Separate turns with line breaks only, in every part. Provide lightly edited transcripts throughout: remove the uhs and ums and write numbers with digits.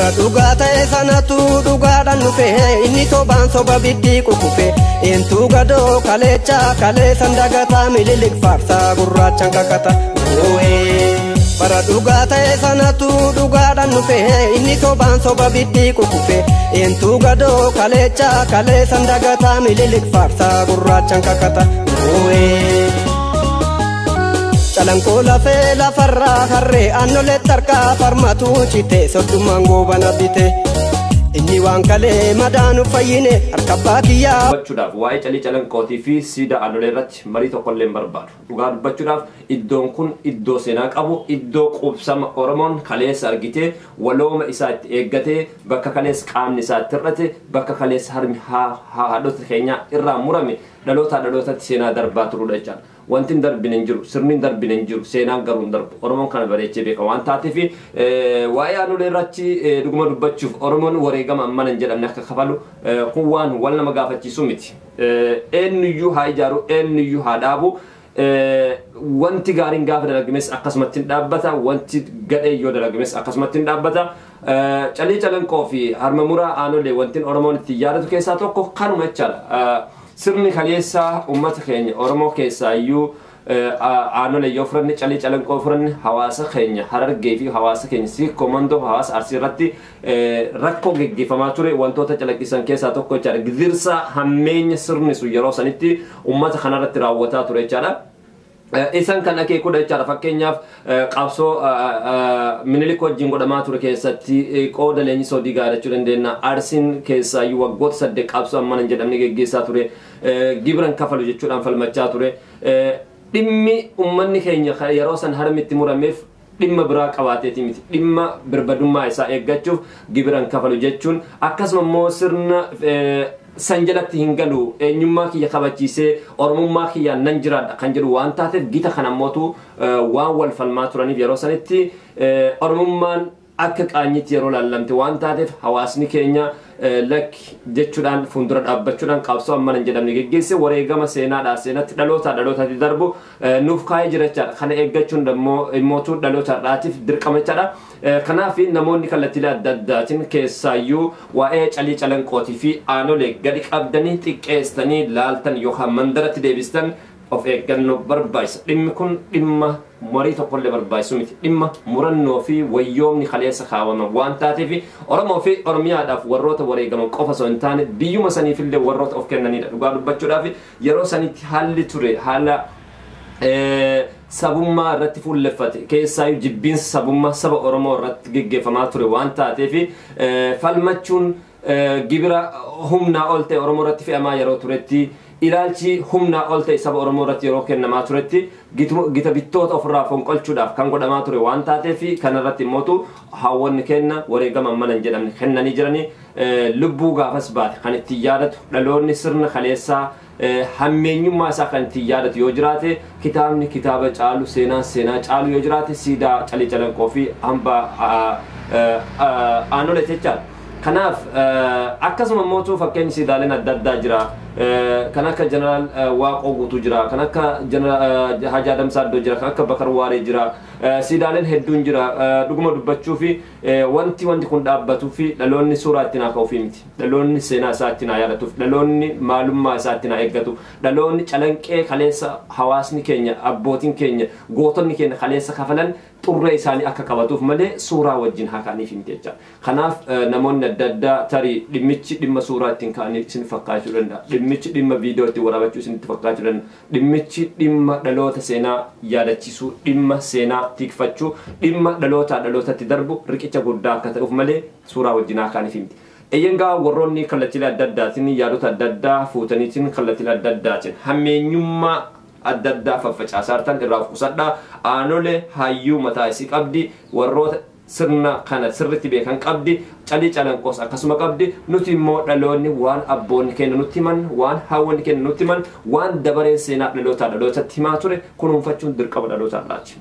Bara dhugaa ta'e sanatu dhugaadhaan dhufe inni sobaan soba biddii kukufe eentu gadoo kaleecha kaleessan dagataa Mililik faarsaa gurraachaan kakata. Bara dhugaa ta'e sanatu dhugaadhaan dhufe inni sobaan soba biddii kukufe eentu gadoo kaleecha kaleessan dagataa Mililik faarsaa gurraachaan kakata. Calanqoo lafee lafarraa harree aannolee tarkaa farmatu cite soddumaan goobana bite inni waan kalee madaanu fayyine harka abbaa kiyyaa.
Dubbachuudhaaf waa'ee Calii Calanqootii fi siidaa aannolee irratti marii tokkollee hin barbaadu. Dhugaa dubbachuudhaaf iddoon kun iddoo seenaa qabu, iddoo qubsama Oromoon kaleessa argitee walooma isaa itti eeggatee, bakka kaleessa qaamni isaa itti hir'ate, bakka kaleessa harmi haadhota keenyaa irraa murame dhalootaa dhalootatti seenaa darbaa turudha jechaadha. Wanti hin darbine hin jiru, sirni hin darbine hin jiru, seenaan garuu hin darbu. Oromoon kana bareechee beeka waan taateef waa'ee aannolee irratti dhuguma dubbachuuf Oromoon wareegama ammana hin jedhamne akka kafalu kun waan wal nama gaafachiisu miti. Eenyuyyuu haa ijaaru, eenyuyyuu haa dhaabu. Wanti gaariin gaafa dalagames akkasumatti hin dhaabbata, wanti gadhee yoo dalagames akkasumatti hin dhaabbata. Calii Calanqoo fi harma muraa aannolee wanti Oromoon ittiin yaadatu keessaa tokko kanuma jechaadha. Sirni kaleessaa uummata keenya Oromoo keessaa iyyuu aannolee yoo furanne, Calii Calanqoo furanne, hawaasa keenya Harargee fi hawaasa keenya Siikoo Mandoo hawaasa Arsii irratti rakkoo geggeeffamaa ture wantoota calaqqisan keessaa tokko jechaadha. Gidirsa hammeenya sirni sun yeroo sanitti uummata kanarratti raawwataa ture jechaadha. Isan kan akeekudha jechaadha. Fakkeenyaaf qabsoo Minilik wajjin godhamaa ture keessatti qooda Leenjisoo Diigaa jechuu dandeenya. Arsiin keessaayyuu waggoota 8 qabsoo ammana hin jedhamne geggeessaa ture. Gibiran kafalu jechuudhaan falmachaa ture. Dhimmi uummanni keenya yeroo san harmi itti murameef dhimma biraa qabaateeti miti. Dhimma birbadummaa isaa eeggachuuf gibiran kafalu jechuun akkasuma immoo sirna san jalatti hin galu, eenyummaa kiyya kabachiisee Oromummaa kiyyaan nan jiraadha kan jedhu waan taateef gita kana mootu waan wal falmaa turaniif yeroo sanitti Oromummaan akka qaanyitti yeroo laallamte waan taateef hawaasni keenya lakki jechuudhaan fuuldura dhaabbachuudhaan qabsoo ammana hin jedhamne geggeesse wareegama seenaadhaa seenatti dhalootaa dhalootatti darbu nuuf kaa'ee jira jechaadha. Kana eeggachuun immootu dhaloota har'aatiif dirqama jechaadha. Kanaaf namoonni kallattiilee adda addaatiin keessaayyuu waa'ee Calii Calanqootii fi aanolee gadi qabdanii xiqqeessanii laaltan yookaan mandaratti deebistan of eeggannoo barbaachisa. Dhimmi kun dhimma marii tokkollee barbaachisu miti. Dhimma murannoo fi wayyoomni kaleessa kaawwaman waan taateef Oromoo fi Oromiyaadhaaf warroota wareegaman qofa osoo hin taane biyyuma saniifillee warroota of kennanidha. Dhugaa dubbachuudhaaf yeroo sanitti haalli ture haala sabummaa irratti fuulleffate keessaayyuu jibbiinsa sabummaa saba Oromoo irratti geggeeffamaa ture waan taateef falmachuun gibira humnaa ol ta'e Oromoo irratti fe'amaa yeroo turetti ilaalchi humnaa ol ta'e saba Oromoo irratti yeroo kennamaa turetti gita bittoota ofirraa fonqolchuudhaaf kan godhamaa ture waan taateef kanarratti immootu hawwanni kenna wareegama ammana hin jedhamne kennanii jiranii lubbuu gaafas baate kan ittiin yaadatu dhaloonni sirna kaleessaa hammeenyummaa isaa kan ittiin yaadatu yoo jiraate kitaabni kitaaba caalu seenaan seenaa caalu yoo jiraate siidaa Calii Calanqoo fi hambaa aanolee jechaadha. Kanaaf akkasuma mootuu fakkeenyi siidaaleen adda addaa jira. Kan akka Jeneraal Waaqoo Guutuu jira, kan akka Jeneraal Hajaa Adamsaa Addoo jira, kan akka Bakar Waaree jira. Siidaaleen hedduun jira. Dhuguma dubbachuu fi wanti kun dhaabbatuu fi dhaloonni suuraa ittiin haa ka'uufi miti. Dhaloonni seenaa isaa ittiin haa yaadatuuf, dhaloonni maalummaa isaa ittiin haa eeggatu, dhaloonni calanqee kaleessa hawaasni keenya, abbootiin keenya, gootonni keenya kaleessa kafalan xurree isaanii akka qabatuuf malee suuraa wajjin haa ka'aniif miti jecha. Kanaaf namoonni adda addaa tarii dhimmichi dhimma suuraa ittiin ka'aniif isin fakkaachuu danda'a. Dhimmichi dhimma viidiyoo ittiin waraabachuu isinitti fakkaachuu danda'a. Dhimmichi dhimma dhaloota seenaa yaadachiisuu, dhimma seenaa tikfachuu, dhimma dhalootaa dhalootatti darbu riqicha guddaa akka ta'uuf malee suuraa wajjin haa ka'aniif miti. Eeyyangaa warroonni kallattiilee adda addaatiin yaadota adda addaa fuutaniitiin kallattiilee adda addaatiin hammeenyummaa adda addaa faffacaasaa jirtan irraa of qusadhaa. Aanolee hayyuu mataa isii qabdi, warroota sirna kana sirriitti beekan qabdi, Calii Calanqoos akkasuma qabdi. Nuti immoo dhaloonni waan abboonni keenya nutti himan, waan haawwanni keenya nutti himan, waan dabareen seenaa dhalootaa dhalootatti himaa ture kunuunfachuun dirqama dhalootaa irraati.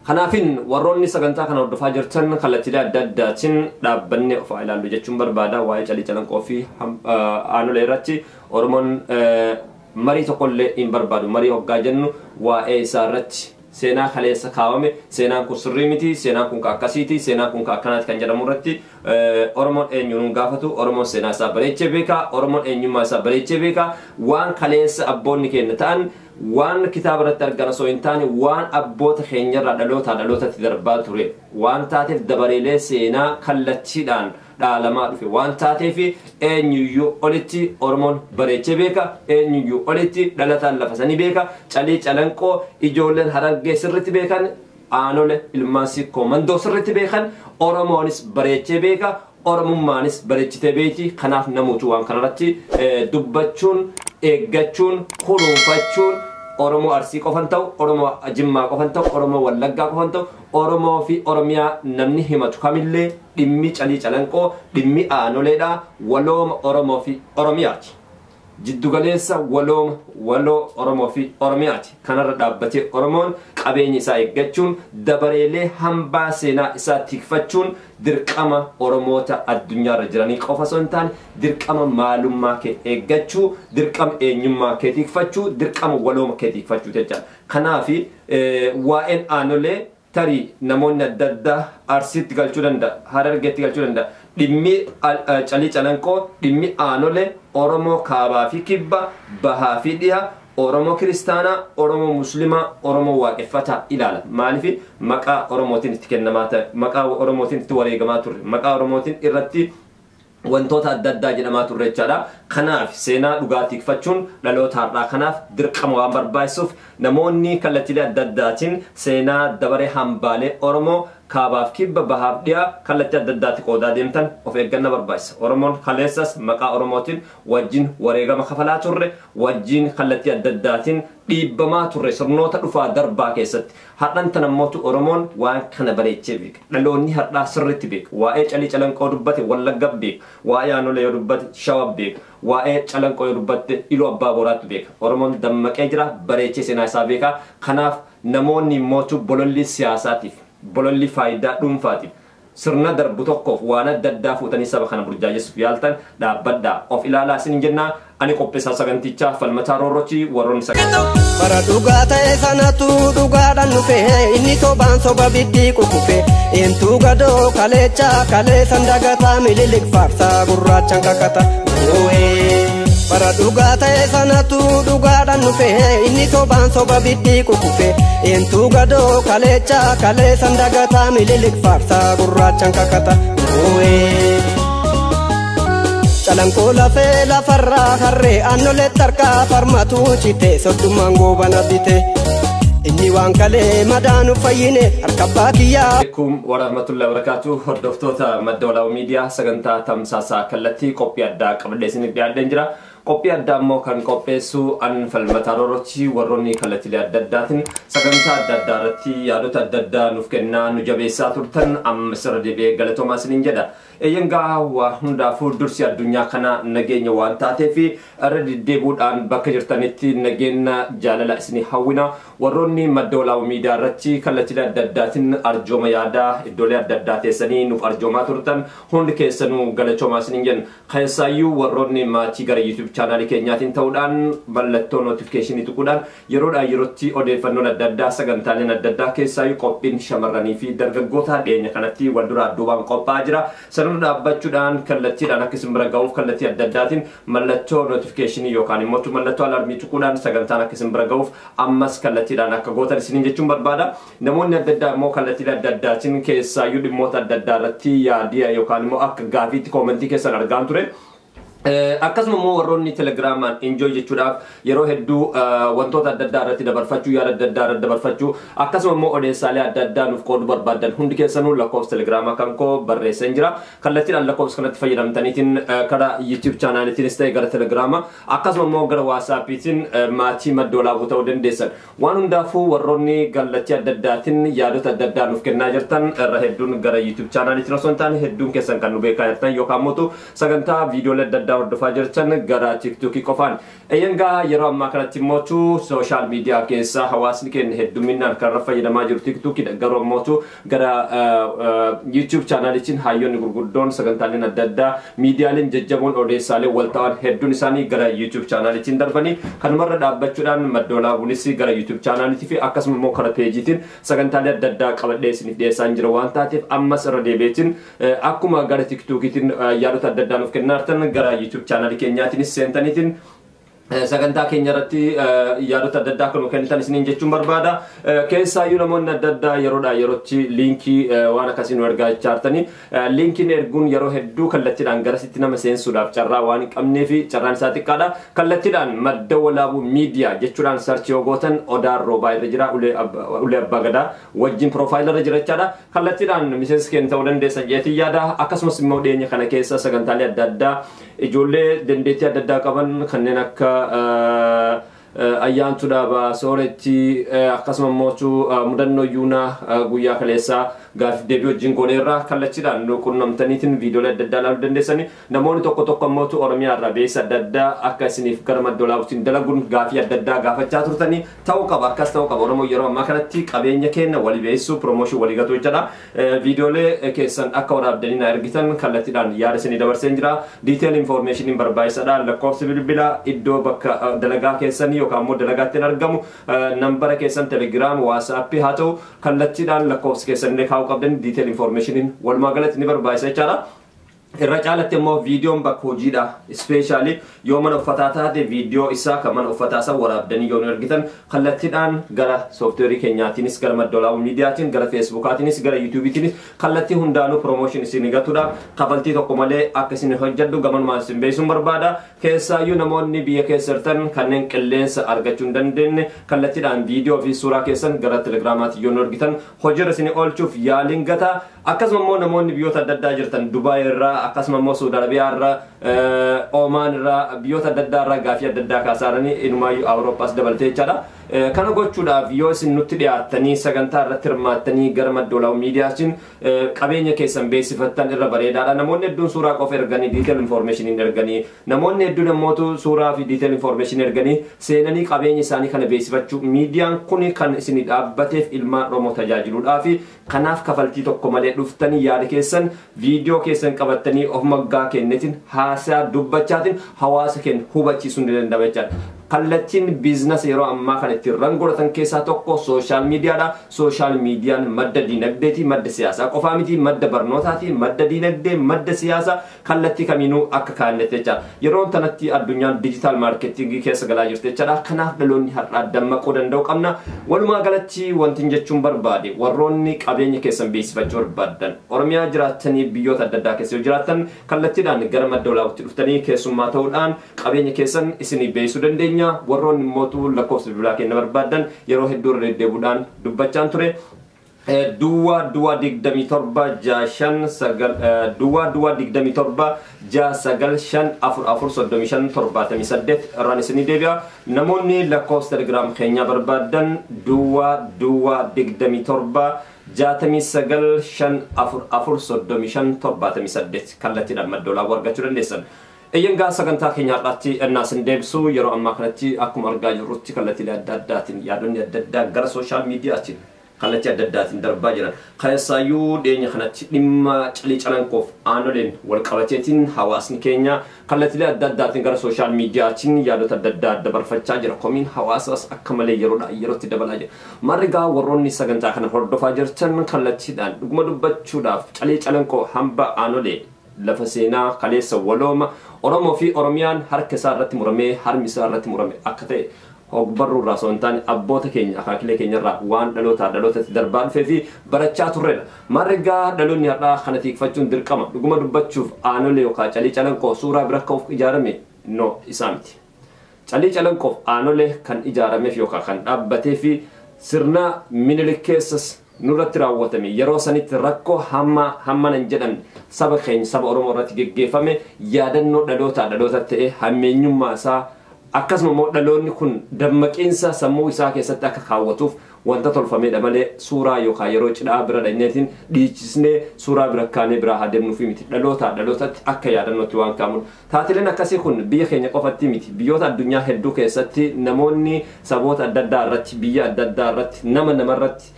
Kanaafin warroonni sagantaa kana hordofaa jirtan kallattiilee adda addaatiin dhaabbannee of haa ilaallu jechuun barbaada. Waa'ee Calii Calanqoo fi aanolee irratti Oromoon marii tokkollee hin barbaadu. Marii hoggaa jennu waa'ee isaa irratti Seenaa kaleessa kaawame seenaan kun sirrii miti, seenaan kun akkasiiti, seenaan kun akkanaati kan jedhamu irratti Oromoon eenyuun hin gaafatu. Oromoon seenaa isaa bareechee beeka, Oromoon eenyummaa isaa bareechee beeka. Waan kaleessa abboonni keenya ta'an waan kitaaba irratti argan osoo hin taane waan abboota keenyarraa dhalootaa dhalootatti darbaa ture waan taateef, dabareelee seenaa kallattiidhaan dhaalamaa dhufe waan taateef, eenyuyyuu olitti Oromoon bareechee beeka, eenyuyyuu olitti dhalataan lafa sanii beeka. Calii Calanqoo ijoolleen Harargee sirritti beekan, Aanole ilmaan Sikkoo Mandoo sirritti beekan, Oromoonis bareechee beeka, Oromummaanis bareechitee beeki. Kanaaf namoota waan kanarratti dubbachuun, eeggachuun, kunuunfachuun Oromoo Arsii qofan ta'u, Oromoo Jimmaa qofan ta'u, Oromoo Wallaggaa qofan ta'u, Oromoo fi Oromiyaa namni himatu kamillee dhimmi Calii Calanqoo, dhimmi Aanoleedha, walooma Oromoo fi Oromiyaati. Jiddugaleessa walooma waloo Oromoo fi Oromiyaati. Kanarra dhaabbatee Oromoon qabeenya isaa eeggachuun, dabareelee hambaa seenaa isaa tikfachuun dirqama Oromoota addunyaarra jiranii qofa osoo hin taane, dirqama maalummaa kee eeggachuu, dirqama eenyummaa kee tikfachuu, dirqama walooma kee tikfachuu jechaadha. Kanaafi waa'een Aanolee tarii namoonni adda addaa Arsiitti galchuu danda'a, Harargeetti galchuu danda'a. Dhimmi Calii Calanqoo, dhimmi Aanolee Oromoo kaabaa fi kibba, bahaa fi dhiha, Oromoo kiristaanaa, Oromoo muslimaa, Oromoo waaqeffataa ilaala. Maaliif? Maqaa Oromootiin itti kennamaa ta'e, maqaa Oromootiin itti wareegamaa turre, maqaa Oromootiin irratti wantoota adda addaa jedhamaa turre jechaadha. Kanaaf seenaa dhugaa tikfachuun dhaloota har'aa kanaaf dirqama waan barbaachisuuf, namoonni kallattiilee adda addaatiin seenaa dabaree hambaalee Oromoo kaabaaf kibba, bahaaf dhiyaa kallattii adda addaatti qoodaa deemtan of eeggannaa barbaachisa. Oromoon kaleessas maqaa Oromootiin wajjin wareegama kafalaa turre, wajjin kallattii adda addaatiin dhiibbamaa turre sirnoota dhufaa darbaa keessatti. Har'an tan ammootu Oromoon waan kana bareechee beeka. Dhaloonni har'aa sirriitti beeka. Waa'ee Calii Calanqoo dubbate Wallagga beeka. Waa'ee Aanolee yoo dubbate Shawa beeka. Waa'ee Calanqoo yoo dubbatte Iluu Abbaa Booraatti beeka. Oromoon dammaqee jira, bareechee seenaa isaa beeka. Kanaaf namoonni mootu bololli siyaasaatiif, bololli faayidaa dhuunfaatiif, sirna darbu tokkoof waan adda addaa fuutanii saba kana burjaajessuuf yaaltan dhaabbadhaa, of ilaalaa isin jennaa. Ani qopheessaa sagantichaa Falmataa Roorrochi. Warroonni
Bara dhugaa ta'e sanatu dhugaadhaan dhufe, inni sobaan soba biddii kukufe. Eentu gadoo kaleecha kaleessan dagataa, Mililik faarsaa gurraachan kakata. Bara dhugaa ta'e sanatu dhugaadhaan dhufe, inni sobaan soba biddii kukufe. Eentu gadoo kaleecha kaleessan dagataa, Mililik faarsaa gurraachan kakata. Calanqoo lafee lafarraa harree, Aannolee tarkaa farmatu cite, soddumaan goobana bite. Inni waan kalee madaanu fayyine harka abbaa kiyyaa.
Alaikum warahmatullahi wabarakatuh. Hordoftoota Madda Walaabuu Miidiyaa, sagantaa tamsaasaa kallattii qophii addaa qabadhee isiniif dhiyaadheen jira. Qophii addaa immoo kan qopheessu an Falmataa Roorrochi. Warroonni kallattiilee adda addaatiin sagantaa adda addaa irratti yaadota adda addaa nuuf kennaa nu jabeessaa turtan amma sirra deebi'ee galatoomaa isiniin jedha. Eeyyangaa, waa hundaafuu dursi addunyaa kana nageenya waan taateef irra deddeebuudhaan bakka jirtanitti nageenya jaalala isinii hawwina. Warroonni Madda Walaabuu Miidiyaa irratti kallattiilee adda addaatiin arjooma yaadaa iddoolee adda addaa teessanii nuuf arjoomaa turtan hundi keessanuu galatoomaa isiniin jenna. Keessaayyuu warroonni maatii gara YouTube chaanaalii keenyaatiin ta'uudhaan mallattoo notifiikeeshinii tuquudhaan yeroodhaa yerootti odeeffannoon adda addaa, sagantaaleen adda addaa, keessaayyuu qophiin shamarranii fi dargaggoota dhiyeenya kanatti wal duraa duubaan qophaa'aa jira. Sanarra dhaabbachuudhaan kallattiidhaan akka isin bira ga'uuf kallattii adda addaatiin mallattoo notifiikeeshinii yookaan immoo mallattoo alarmii tuquudhaan sagantaan akka isin bira ga'uuf ammas kallattiidhaan akka gootan isiniin jechuun barbaada. Namoonni adda addaa immoo kallattii adda addaatiin keessaayyuu dhimmoota adda addaa irratti yaadiya yookaan immoo akka gaafiitti koomentii keessan argaan ture. Akkasuma immoo warroonni Telegiraamaan enjoy jechuudhaaf yeroo hedduu wantoota adda addaa irratti dabarfachuu, yaada adda addaa irratti dabarfachuu, akkasuma immoo odeessaalee adda addaa nuuf qooduu barbaadan hundi keessanuu lakkoofsa Telegiraamaa kan koo barreesseen jira. Kallattiidhaan lakkoofsa kanatti fayyadamtaniitiin karaa YouTube chaanaaliitiinis ta'e gara Telegiraamaa, akkasuma immoo gara Waasaappiitiin maatii Madda Walaabuu ta'uu dandeessan. Waan hundaafuu warroonni kallattii adda addaatiin yaadota adda addaa nuuf kennaa jirtan irra hedduun gara YouTube chaanaaliitiin osoo hin taane hedduun keessan kan nu beekaa jirtan yookaan immoo sagantaa viidiyoolee adda addaa adda addaa hordofaa jirtan gara TikTokii qofaan. Eeyyangaa yeroo ammaa kanatti immoo social media keessa hawaasni keenya hedduminaan kan irra fayyadamaa jiru TikTokiidha. Garuu immoo gara YouTube chaanaalitiin hayyoonni gurguddoon, sagantaaleen adda addaa, miidiyaaleen jajjaboon, odeessaalee wal ta'an hedduun isaanii gara YouTube chaanaalitiin darbanii, kanumarra dhaabbachuudhaan Madda Walaabuunis gara YouTube chaanaalitii fi akkasuma immoo karaa peejiitiin sagantaalee adda addaa qabadhee isiniif dhiyeessaa jira waan taateef, ammas irra deebi'eetiin akkuma gara TikTokiitiin yaadota adda addaa nuuf kennaa jirtan, gara YouTube chaanaalii keenyaatiinis seentaniitiin sagantaa keenya irratti yaadota adda addaa kan kennitan isiniin jechuun barbaada. Keessaayyuu namoonni adda addaa yeroodhaa yerootti liinkii waan akkasii nu ergaa jirtanii, liinkiin erguun yeroo hedduu kallattiidhaan garasitti nama seensuudhaaf carraa waan hin qabnee fi carraan isaa xiqqaadha. Kallattiidhaan Madda Walaabuu Miidiyaa jechuudhaan search yoo gootan odaan roobaa irra jira, ulee abbaa gadaa wajjin profile irra jira jechaadha. Kallattiidhaan miseensa keenya ta'uu dandeessan jeetii yaada. Akkasumas immoo dhiyeenya kana keessa sagantaalee adda addaa ijoollee dandeettii adda addaa qaban kanneen akka Ayyaantuu Dhaabaa, Sooretti, akkasuma immoo Mudannoo Yuunaa guyyaa kaleessaa gaafif deebii wajjin gooneerraa, kallachiidhaan nu qunnamtaniitiin viidiyoolee adda addaa ilaaluu dandeessanii. Namoonni tokko tokko immoo Oromiyaa irraa beeksisa adda addaa akka isiniif gara Madda Walaabuutiin dalaguun gaafii adda addaa gaafachaa turtanii, ta'uu qaba, akkas ta'uu qaba. Oromoo yeroo ammaa kanatti qabeenya keenya walii beeksisuu, promotion walii gatu jechaadha. Viidiyoolee keessan akka waraabdanii na ergitan kallattiidhaan yaada isinii dabarseen jira. Detail information barbaachisaadha. Lakkoofsi bilbilaa, iddoo bakka dalagaa keessanii yookaan immoo dalagaatti argamu, nambara keessan, Telegram, WhatsAppii haa ta'u, kallattiidhaan lakkoofsa keessan illee kaa'uu qabdan. Detail informationiin walumaa galatti ni barbaachisa jechaadha. Irra caalatti immoo viidiyoon bakka hojiidha. Especially yoo mana uffataa taate, viidiyoo isaa kan mana uffataa isa waraabdanii yoo nu ergitan, kallattiidhaan gara sooftiweerii keenyaatiinis, gara Madda Walaabuu Miidiiyaatiin, gara Feesbuukaatiinis, gara Yuutuubiitiinis, kallattii hundaanuu promotion isin gatuudhaaf kafaltii tokko malee akka isin hojjedhu gamanumaan isin beeksisuun barbaada. Keessaayyuu namoonni biyya keessa jirtan kanneen qilleensa argachuu hin dandeenye, kallattiidhaan viidiyoo fi suuraa keessan gara Telegiraamaatti yoo nu ergitan hojiirra isin oolchuuf yaaliin gata. Akkasuma immoo namoonni biyyoota adda addaa jirtan, Dubaay irraa, akkasuma immoo Saudi Arabiyaa irraa, Oomaan irraa, biyyoota adda addaa irraa gaafii adda addaa kaasaaranii, inumaayyuu Awurooppaas dabalatee jechaadha. Kana gochuudhaaf yoo isin nutti dhiyaattanii sagantaa irratti hirmaattanii gara Madda Walaabuu Miidiyaatiin qabeenya keessan beeksifattan irra bareedaadha. Namoonni hedduun suuraa qofa erganii detail information hin erganii. Namoonni hedduun immoo suuraa fi detail information erganii seenanii qabeenya isaanii kana beeksifachuu. Miidiyaan kun kan isin dhaabbateef ilmaan Oromoo tajaajiluudhaafi. Kanaaf kafaltii tokko malee dhuftanii yaada keessan viidiyoo keessan qabattanii of maggaa kennetiin haasaa dubbachaatiin hawaasa keenya hubachiisuu ni danda'ama jechaadha. Kallattiin business yeroo ammaa kana ittiin rangodhatan keessaa tokko social miidiyaadha. Social miidiyaan madda diinagdeeti, madda siyaasaa qofaa miti, madda barnootaati, madda diinagdee, madda siyaasaa, kallattii kamiinuu akka kaa'annetti jechaadha. Yeroo tanatti addunyaan digital marketingii keessa galaa jirti jechaadha. Kanaaf dhaloonni har'aa dammaquu danda'u qabna. Walumaa galatti wanti jechuun barbaade, warroonni qabeenya keessan beeksifachuu barbaadan, Oromiyaa jiraattanii biyyoota adda addaa keessa yoo jiraattan, kallattiidhaan gara Madda Walaabutti dhuftanii keessummaa ta'uudhaan qabeenya keessan isinii beeksisuu dandeenya. Warroonni immoo lakkoofsa bilbilaa kenna barbaadan, yeroo hedduu irra deddeebuudhaan dubbachaan ture. 0027 659 0027 695 44 35 78 irraan isinii deebi'a. Namoonni lakkoofsa Telegiraam keenyaa barbaadan 0027 69 5 44 35 78 kallattiidhaan Madda Walaabuu argachuu dandeessan. Eeyyangaa sagantaa keenya har'aatti ennaa isin deebisu, yeroo ammaa kanatti akkuma argaa jirrutti kallattiilee adda addaatiin yaadonni adda addaa gara social miidiyaatiin kallattii adda addaatiin darbaa jiran. Keessaayyuu dhiyeenya kanatti dhimma Calii Calanqoof Aanoleen wal qabateetiin hawaasni keenya kallattiilee adda addaatiin gara social miidiyaatiin yaadota adda addaa dabarfachaa jira. Komiin hawaasaas akka malee yeroodhaa yerootti dabalaa jira. Marrigaa warroonni sagantaa kana hordofaa jirtan, kallattiidhaan dhuguma dubbachuudhaaf Calii Calanqoo hamba Aanolee, lafa seenaa kaleessa walooma Oromoo fi Oromiyaan harka isaa irratti muramee harmi isaa irratti murame akka ta'e, hogbarruu irraa osoo hin taane abboota keenya akaakilee keenya irraa waan dhalootaa dhalootatti darbaa dhufee fi barachaa turredha. Marrigaa dhaloonni har'aa kana tiikfachuun dirqama. Dhuguma dubbachuuf Aanolee yookaan Calii Calanqoo suuraa bira ka'uuf ijaarame no isaa miti. Calii Calanqoof Aanolee kan ijaarameef yookaan kan dhaabbatee fi sirna Minilik keessas nurratti raawwatame, yeroo sanitti rakkoo hamma hammana hin jedhamne saba keenya, saba Oromoo irratti geggeeffame, yaadannoo dhalootaa dhaloota ta'e, hammeenyummaa isaa, akkasuma immoo dhaloonni kun dammaqiinsa sammuu isaa keessatti akka kaawwatuuf wanta tolfamedha malee suuraa yookaan yeroo cidhaa bira dhaqneetiin dhiichisnee suuraa bira kaanee biraa adeemnuufi miti, dhalootaa dhalootatti akka yaadannootti waan kaa'amudha. Taatileen akkasii kun biyya keenya qofatti miti, biyyoota addunyaa hedduu keessatti namoonni saboota adda addaa irratti, biyya adda addaa irratti, nama namarratti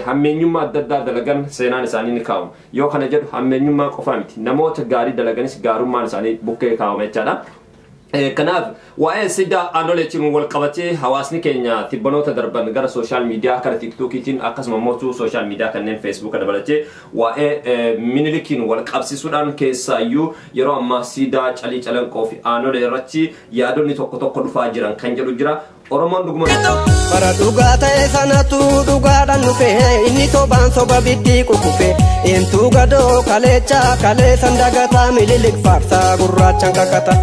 hammeenyummaa adda addaa dalagan seenaan isaanii ni kaa'amu. Yoo kana jedhu hammeenyummaa qofaa miti, namoota gaarii dalaganis gaarummaan isaanii bukkee kaa'ama jechaadha. Kanaaf waa'ee siidaa Aanoleetiin wal qabatee hawaasni keenya tibbanoota darban gara sooshaal miidiyaa kara Tiktookiitiin akkasuma mootuu sooshaal miidiyaa kanneen Feesbuuka dabalatee waa'ee Minilikiin wal qabsiisuudhaan, keessaayyuu yeroo ammaa siidaa Calii Calanqoo fi Aanolee irratti yaadonni tokko tokko dhufaa jiran kan jedhu jira. Oromoon dhuguma.
Bara dhugaa ta'e sanatu dhugaadhaan dhufe, inni sobaan soba biddii kukufe. Eentu gadoo kaleecha kaleessan dagataa, Mililik faarsaa gurraachan kakata.